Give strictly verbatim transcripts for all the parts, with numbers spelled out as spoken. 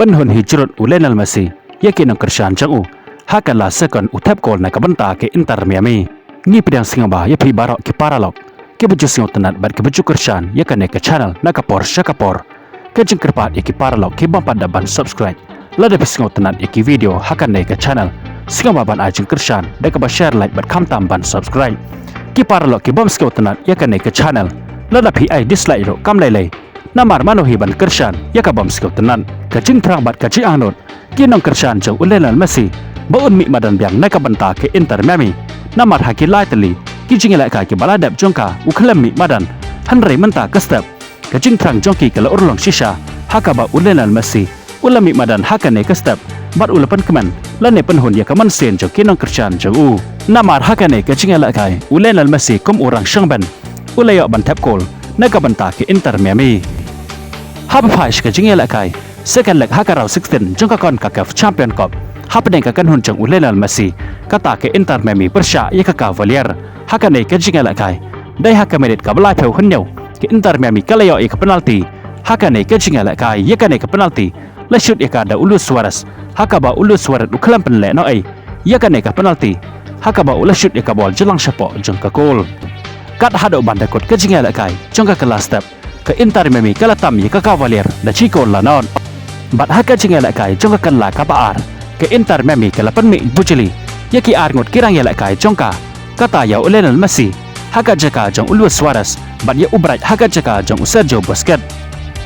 pynhun hi jrut u Lionel Messi ïa ki nongkyrshan jong u ha ka last second u thep kol na ka bynta ka Inter Miami. Ngi pdiang sngewbha ïa phi baroh ki paralok kiba ju sngewtynnat bad kiba ju kyrshan ïa kane ka channel na ka por sha ka por. Ka jingkyrpad ïa ki paralok ki bym pat da ban subscribe, lada phi sngewtynnat ïa ki video ha kane ka channel, sngewbha ban ai jingkyrshan da kaba share, like bad khamtam ban subscribe. Ki paralok ki bym sngewtynnat ïa kane ka channel, lada phi ai dislike ruh kam lei lei, namar mano hi ban kyrshan ïa ka bym sngewtynnat. Ka jingthrang bad ka jingangnud ki nongkyrshan jong u Lionel Messi ba un mih madan biang na ka bynta ka Inter Miami, namar ha ki lai tylli ki jingïalehkai kiba la dep jong ka u khlem mih madan, hynrei mynta ka step ka jingthrang jong ki ka la urlong shisha ha kaba u Lionel Messi u la mih madan ha kane ka step bad u la pynkmen lane pynhun ïa ka mynsiem jong ki nongkyrshan jong u. Namar ha kane ka jingïalehkai u Lionel Messi kum u rangshong bench u la ïoh ban thep kol na ka bynta ka Inter Miami. Haba phai sha ka jingïalehkai second leg ha ka round sixteen jong ka CONCACAF Champion Cup, hapdeng ka kynhun jong u Lionel Messi, kata ka Inter Miami pyrshah ïa ka Cavalier. Ha kane ka jingïalehkai, dei ha ka minit kaba laiphew hynñiew ka Inter Miami ka la ïoh ïa ka penalty. Ha kane ka jingïalehkai, ïa kane ka penalty la shoot ïa ka da u Luis Suarez, ha kaba u Luis Suarez u khlem pynleh noh ei ïa kane ka penalty, ha kaba u la shoot ïa ka bol jlang shapoh jong ka goal. Kat haduh ban da kut ka jingïalehkai jong ka, ka last step, ka Inter Miami ka la tam ïa ka Cavalier da shi kol la not. Bad ha ka jingïalehkai jong ka kylla kaba ar, ka Inter Miami ka la pynmih bujli ïa ki ar ngut ki rangïalehkai jong ka, kata ïa u Lionel Messi ha ka jaka jong u Luis Suarez bad ïa u Bright ha ka jaka jong u Sergio Busquets.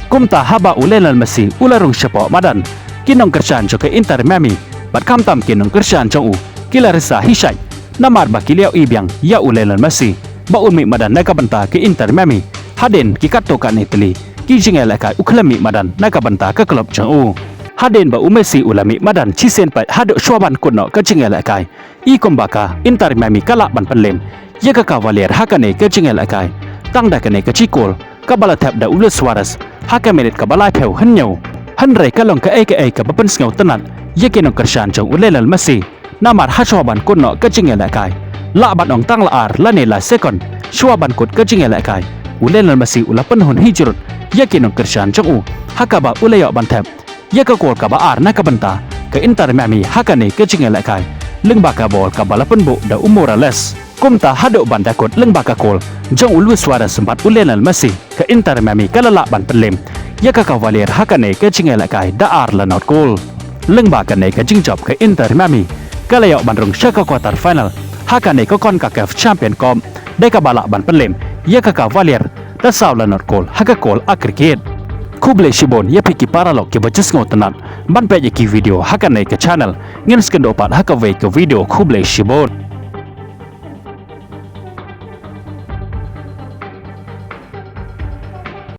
Kumta haba u Lionel Messi u la rung shapoh madan, ki nongkyrshan jong ka Inter Miami bad khamtam ki nongkyrshan jong u ki la risa hi shait, namar ba ki la ïohi biang ïa u Lionel Messi ba un mih madan na ka bynta ka Inter Miami hadien ki katto katne tylli ki jingïalehkai u khlem mih madan na ka bynta ka club jong u. Hadien ba u Messi u la mih madan shisien pat haduh shuwa ban kut noh ka jingïalehkai, i kumba ka Inter Miami ka lah ban pynlem ïa ka Cavalier ha kane ka jingïalehkai. Tang da kane ka shi kol kaba la thep da u Luis Suarez ha ka minit kaba laiphew hynñiew. Hynrei ka long kaei kaei kaba pynsngewtynnat ïa ki nongkyrshan jong u Lionel Messi, namar ha shuwa ban kut noh ka jingïalehkai, lah ban ong tang la ar lane lai second shuwa ban kut ka jingïalehkai, u Lionel Messi u la pynhun hi jrut ïa ki nongkyrshan jong u ha kaba u la ïoh ban thep ïa ka kol kaba ar na ka bynta ka Inter Miami ha kane ka jingïalehkai, lyngba ka bol kaba la pynbuh da u Morales. Kumta haduh ban da kut lyngba ka kol jong u Luis Suarez bad u Lionel Messi, ka Inter Miami ka la lah ban pynlem ïa ka Cavalier ha kane ka jingïalehkai da ar la not kol. Lyngba kane ka jingjop ka Inter Miami ka la ïoh ban rung sha ka quarter final ha kane ka CONCACAF Champion Cup, dei kaba lah ban pynlem ïa ka Cavalier da saw la not kol ha ka kol aggregate. Khublei shibun ïa phi ki paralok kiba ju sngewtynnat ban peit ïa ki video ha kane ka channel. Ngin sa ïakynduh pat ha kawei ka video, khublei shibun.